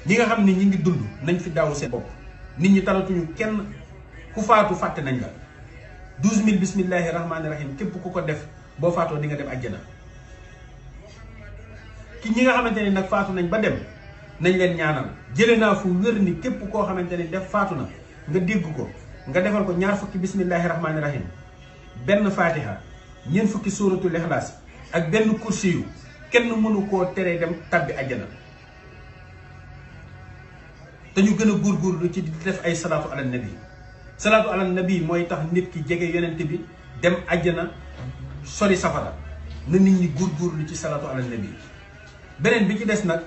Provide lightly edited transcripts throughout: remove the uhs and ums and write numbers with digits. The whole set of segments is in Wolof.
ñi nga xam ne ñi ngi dund nañ fi daaw seen bopp. nit ñi talatuñu kenn ku faatu fàtte nañ la 12000 bismillahi rahmaani rahim képp ku ko def boo faatoo di nga dem àjjana. ki ñi nga xamante ni nag faatu nañ ba dem nañ leen ñaanal. jëlee naa fu wér ni képp koo xamante ni def faatu na nga dégg ko nga defal ko ñaar fukki bismillahi rahmaani rahim benn fatiha ñeent fukki suuratul ixlaas ak benn kursi yu kenn mënu koo teree dem tabbi àjjana. te ñu gën a góorgóorlu ci di def ay salaatu ala nabi. salaatu ala nabi mooy tax nit ki jege yonent bi dem àjjana sori safara. na nit ñi góorgóorlu ci salaatu ala nabi. beneen bi ci des nag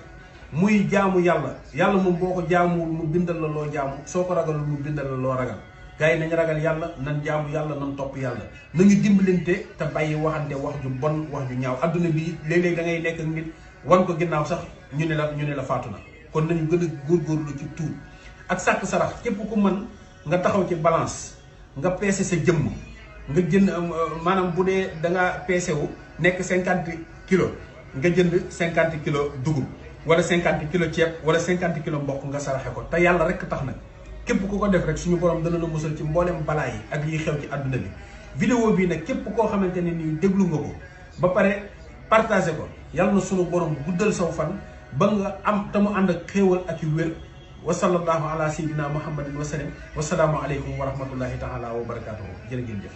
muy jaamu yàlla. yàlla moom boo ko jaamuwul mu bindal la loo jaamu soo ko ragalul mu bindal la loo ragal. gars yi nañ ragal yàlla nan jaamu yàlla nan topp yàlla nañu dimbalante te bàyyi waxante wax ju bon wax ju ñaaw. adduna bi léeg-léeg da ngay nekk ak nit wan ko ginnaaw sax ñu ne la faatu na. kon nañu gën a góorgóorlu ci tuub ak sàkk sarax. képp ku mën nga taxaw ci balance nga peese sa jëmm nga jënd maanaam bu dee da nga peese wu nekk 50 kilos nga jënd 50 kilos dugub wala 50 kilos ceeb wala 50 kilos mboq nga saraxe ko te yàlla rek tax nag. képp ku ko def rek suñu borom dana la musal ci mboolem balaa yi ak yi xew ci àdduna bi. vidéo bii nag képp koo xamante ne nii déglu nga ko ba pare partagé ko yàlla na suñu borom guddal saw fan ba nga am te mu ànd ak xéewal ak yu wér. wa sallallahu ala sayyidina muhammadin wa sallam wa salaamu aleykum wa rahmatullahi taala wa barakaatuhu jërë ngeen jëf.